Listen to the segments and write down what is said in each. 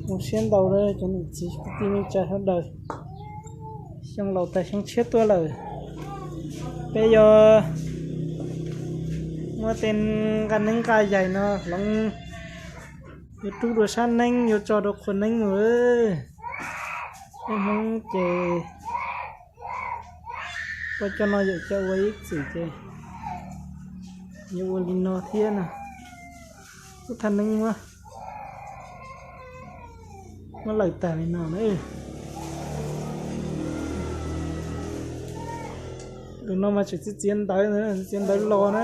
Zoo siab ntau cov niam txiv kwv tij neej tsa sawv daws. Xyoo laus tas xyoo tshiab tuaj lawm, peb yuav muab tej nqaj neeb nqaj yaig no hloov, yuav rub dua sab neeb yuav tso rau qhua neeb mus. Peb Hmoob ces ua cov no yawm cov ua ib txwm ces yuav ua li no thiab no. Lub thaj neeb muab, muab lawm tag li no na. Tus no mas tseem txiav txiav ntawv na, txiav ntawv los na.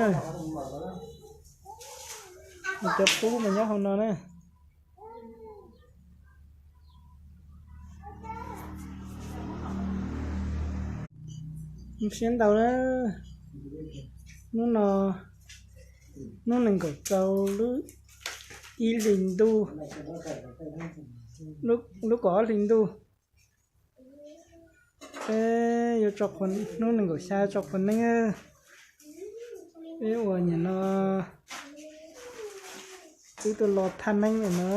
Cov qub mas nyob hauv no na. Zoo siab ntau na. Hnub no, hnub nees nkaum rau lub ib hlis ntuj, lub kaum ob hlis ntuj, peb yuav tso qhua, hnub nees nkaum xya tso qhua neeb. Peb ua nim no twb tuaj los thaj neeb lawm na.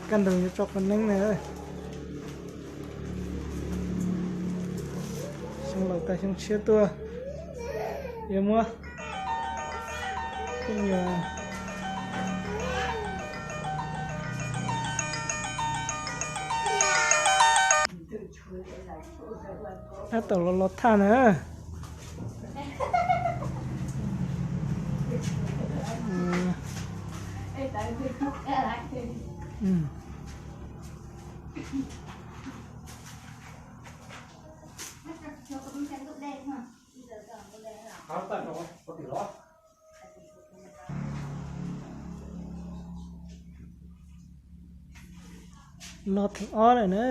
Kaj ntug yuav tso qhua neeb na. Xyoo laus tas xyoo tshiab tuaj, yuav muab tej nyuag tab tom los los thaj na. Los thawm ob lawm na.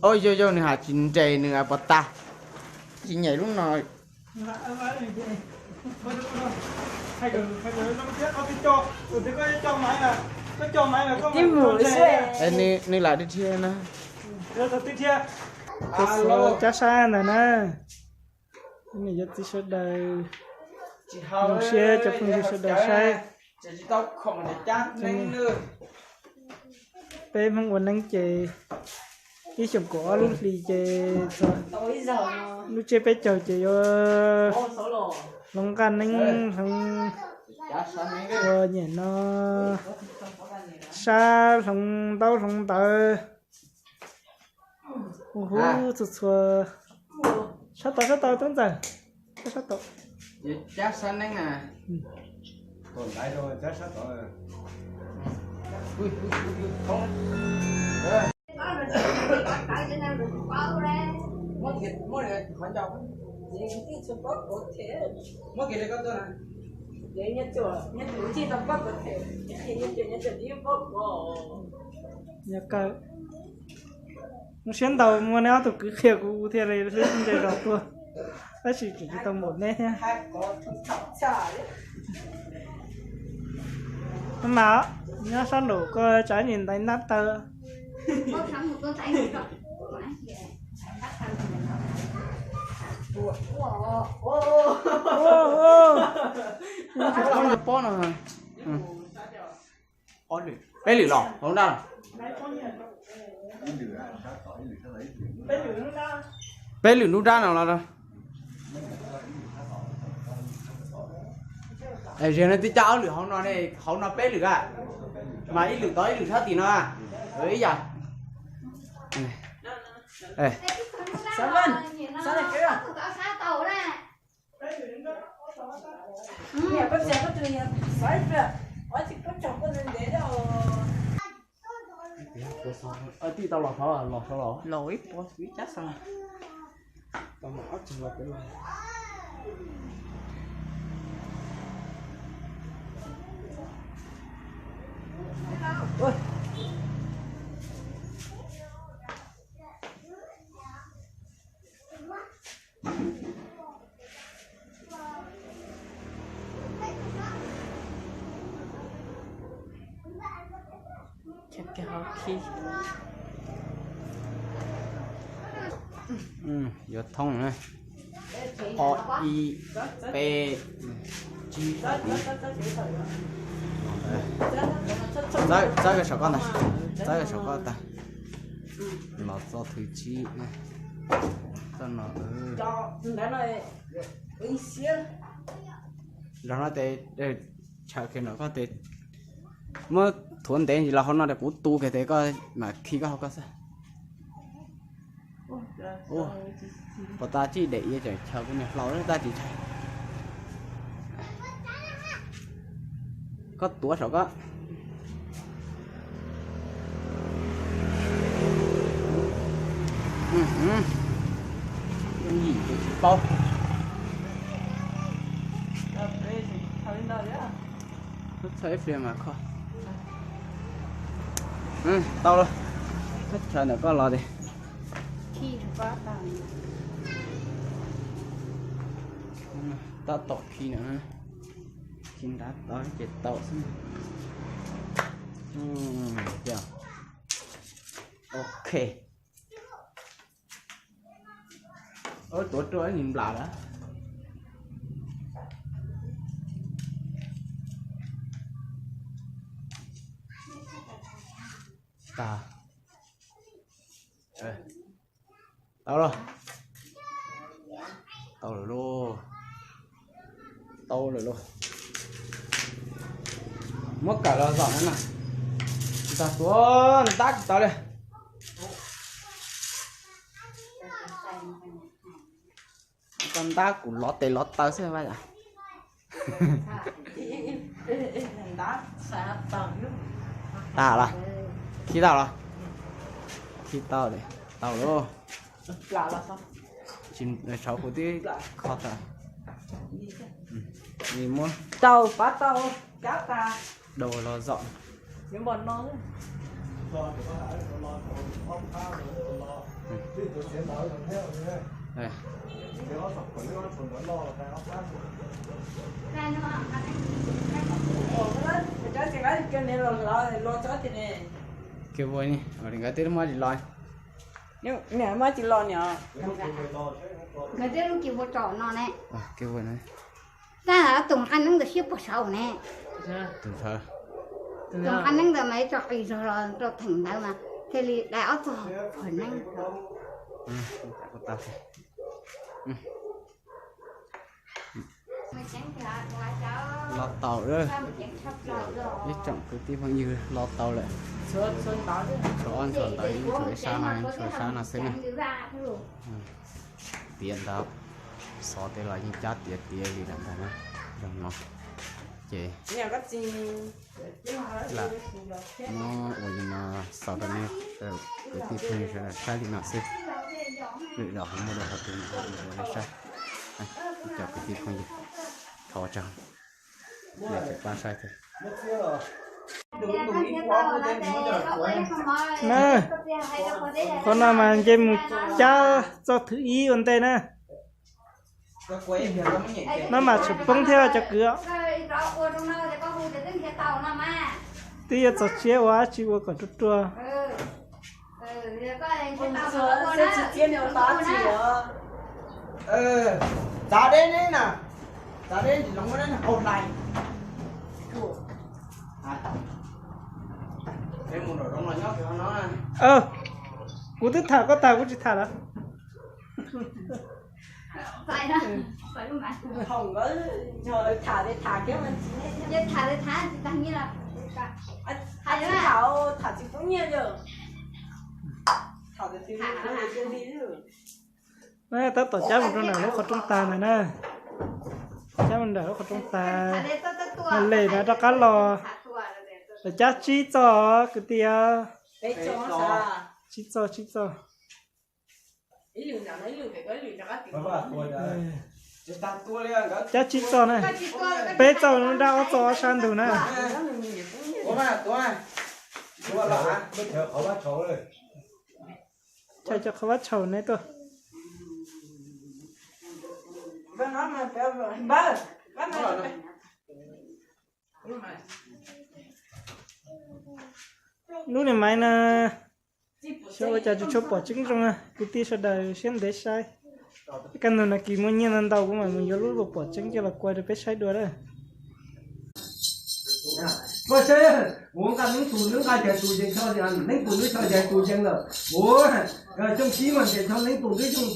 Au, yog yog nws hais tsis nres nws pos tas, tsis nyiam lub no. Tib mus xwb. Nws lam dhia na. Tus cab sab ntawd na. Cov niam cov txiv sawv daws, zoo siab cov phooj ywg sawv daws saib. Peb Hmoob ua neeb ces ib xyoos kaum ob lub hlis ces txog lub tsiab peb caug ces yuav hloov nqaj neeb, hloov ua nyem no, sab, hloov ntaub hloov ntawv. Hu txhua txhua. Sab tod, sab tod tub ntxawm, sab tod. Cab sab neeb na. Yog kawg, zoo siab ntau muaj neb ob tug kwv qhia kuv thiaj li ntse zog tuaj, tab sis tseem tsis tau npaum neb thiab. Mas nyob sab nraum koj tsam nyem ntaiv nab taw. Pob no. Peb lwm los hauv nrab. Peb lwm nruab nrab no los. Zem no twb cab ob lwm hauv no ne, hauv no peb lwm a, mas ib lwm tod ib lwm sab tim no. Ib yam. Tij tau los, los los los los. Yuav thoob na. Ob, ib, peb, tsib, txawb, txawb saum koj ntag, txawb saum koj tag. Los txog thib tsib, txoj no. Nrog no tes, tshawm kiag nram koj tes, muab thuav ntev ntsis los hauv no tes kuv tu kiag tes koj mam khi koj hauv koj xwb. Puas tas tsis dem, tseem chaw kuv niag hlau tab tsis ntshai. Koj tuav saum koj. Yooj yim ces tsis paub. Txhawj ib pliag mas kho. Tau lawm. Koj chaw ntawm koj los tias. Tab tom khi na. Khi nrad tau ces tau xwb. Ok. Tuav rau ib nplas lawm. Tau los? Tau lawm lauj. Tau lawm lauj. Muab kawm los zom na. Tsis tas tuav ntab tsis tau li. Koj ntab kuv lov tes lov taw xwb Vaj Yam. Tas los? Khi tau los? Khi tau, tau lauj. Tsis, tsov kuv twb kho tau. Nws muab tau pab tau, dau los zom. Kiag vua ni, nkawd twb muab tsis los. Muab tsis los ni. Nkawd twb muab tsis vua tsom no ne. Tab tus nqaij neeb ntawd siab puag saud ne. Tus nqaij neeb ntawd mas ib tso qis zog los rau theem ntawd mas thiaj li dai ob txog phuam neeb. Los tau lawm. Ib tsoom kwv tij phooj ywg, los tau lawm. Tshuav ob ntsuag ntawd, yeej tshuav ib sab no, tshuav sab no xwb na. Tiav ntawd, xov tej los yeej cab tiav tiav li lawm ntag na. Zoo no ces lam muab ua li no xaus rau nej kwv tij phooj ywg sawv daws saib li no xwb. Lwm zaus ho muaj dua qhov twg no ua nej saib. Cov kwv tij phooj ywg, thov ua tsaug nej tseem pab saib thiab. Na, qhov no mas nce mus cab txoj thwv ib ua ntej na. No mas tsum poob thiab cov kwv. Twb yuav txog tsiab ua dab tsi ua kom ruaj ruaj. Txav deb ne na, txav deb ntsis los muab deb nag qaug hlais. Kuv twb tham koj tag kuv tsis tham lawm. Tab tom cab mus rau ntawm lub qhov rooj tag ntawd na. Cab mus ntawm lub qhov rooj tag. Lem na rov qab los. Lawv cab tsib txoj kwv tij. Tsib txoj, tsib txoj. Cab tsib txoj na. Peb txoj nrab, ob txoj ob sab ntug na. Chaw cov qhov vab tshaus ne tuaj. Lub niag maiv na, xyov ua cas tsis tshua pom tseeb zoo na, kwv tij sawv daws siab ntev saib. Kaj ntug no kis muaj nyiaj ntau ntau kuv mam mus yuav lub pom tseeb coj los kuaj rau peb saib dua na. Koj saib, ua nqa neeb tus neb nqa yaig tus yees, neeb tus neb tso yaig tus yees lawm. Ua, xyoo tsib mas ntes tso neeb tus neb xyoo,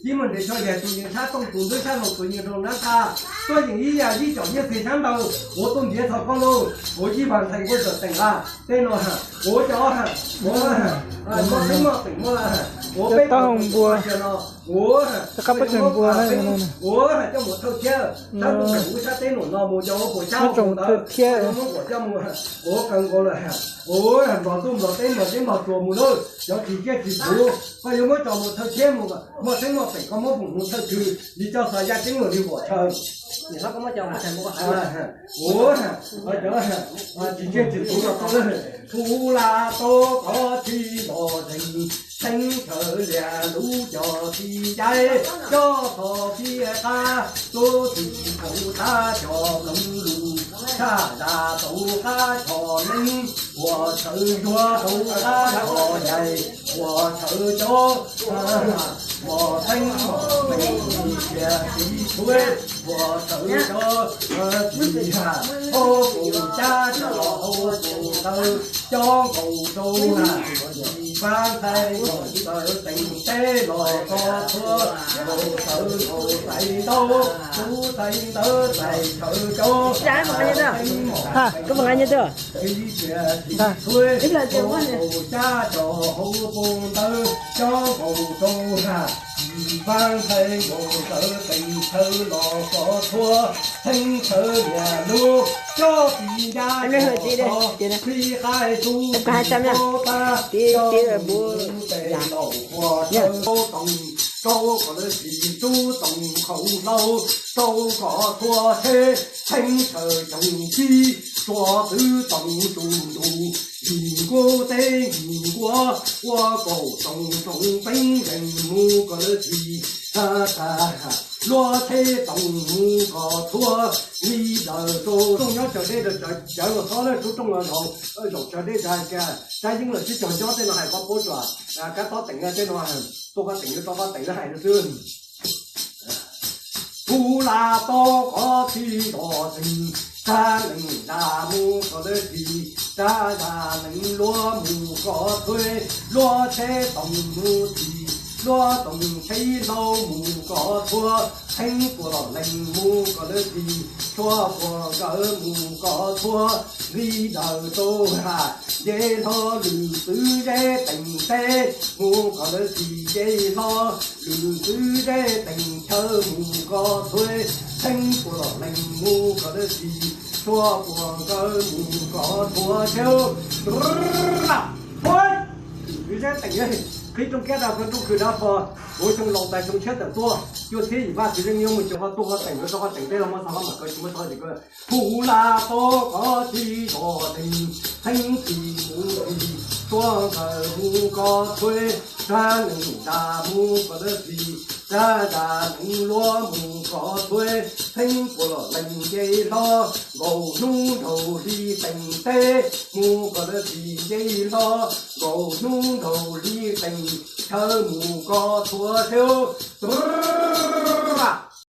tsib mas ntes tso yaig tus yees, sab tooj tus neb sab laug tus yees rau nab ta. Koj yeem ib yam yij caum nyiaj txiag sab nraud, ua tuaj ntiav txog koj lauj. Ua yij vas ntxhais nkuaj txawm teem la tej no, ua cov, ua, ua xeeb moj teem muaj, ua peb taub hau npua no, ua, rov qab pob tsuas npua na, ua coj mus thawj thiab, sab ntuj npua sab teb num no mus cov ua puas sab mus thawj thiab, ua kawg nkaus lawm. Ua nplog ntuj nplog teb nplog teb nplog tsuas mus lawm, cov tsis ciaj tsis txhuv koj yuav muab tso mus thawj thiab mus, muaj xeeb muaj peem koj muab foom mus thawj twg li coj xav yaj ceeb luag li vuam chaw. Ua, cov tsis ciaj tsis txhuv los tau lawm. Kuv la tau koj tsis los zeeg, theej chaw lias lub cov txiv yaig coj txog txiv qab, tub txiv kaum tab cov mloog lus, tshaj zam tau qab cov neeb, ua tshawv zuag tau qab cov yaig, ua tshawv cov mos theeb mos peem txiv txias txiv txhuv, ua tshawv cov txiv ha hauv kaum cab cov hauv kaum ntawd, cov nkaus rau ha, tsis pab ntxhais nkaus ntawd teem teb los txog txhua, nkaus txawv nkaus txais ntaub, tub txais ntawd txais tshawv cov, txiv txias txiv txhuv, nkaus cab cov hauv kaum ntawd, cov nkaus rau ha, tsis pab ntxhais nkaus ntawd teem tshawv los txog txhua, theej tshawv lias lub cov txiv yaig coj txog txiv qab, tub txais ntaub, cov nkaus rau tes laus ua tshawv, tub toom rau kom lawv tsis tub toom khaus hlau, rau kom txhua tsheb theej tshawv xyoo tsib, tsuas twv toom tsuj ntuj, yim nkuaj teb yim nkuaj, ua kaum toom toom peeb zeeg mus kom lawv tsis tag, luag tsheb toom mus kom txhua, li daws rau rooj nyob tsaws dej, cawv los txhob lawm, rub rooj los zaum, zaum tsaws dej, tsaws yeeb lawm sib cog ncob tej no hais koj paub tsuas, kab tob teem tej no, tuaj koj teem yuav tso koj teem hais xwb. Kuv la tau koj tsis los zeeg, tag leej dag mus kom lawv tsis, tag dag leej luag mus kom txhua, luag tsheb toom mus tsis, luag toom tsheb hlau mus kom txhua, theej puas leej mus kom lawv tsis, tshua puas nkawd mus kom txhua, li daws rau ha, nce hlo lwm txwv zeb teem teb mus kom lawv tsis, nce hlo lwm txwv zeb teem chaw mus kom txhua, theej puas leej mus kom lawv tsis, tshua puas nkawd mus kom txhua xyoo. Lwm txwv zeb teem, qhib rooj kiab da, rooj khw da pho, ua xyoo laus tas xyoo tshiab tawm tuaj, cuaj txhiab yim vaj txiv neej yuav mus tsis ho tuaj ho teem, yuav tso ho teem tej los muab txog ho mam kawv, tsis muab txog ces kawg. Kuv la tau koj tsis los zeeg, theej tsis mus tsis, tshua nkawd mus kom txhua, tag leej dag mus kom lawv tsis, tag dag leej luag mus kom txhua, theej puas leej nce hlo, nkaus hnub nraug hli teem teb mus kom lawv tsis, nce hlo, nkaus hnub nraug hli teem chaw mus kom txhua xyoo.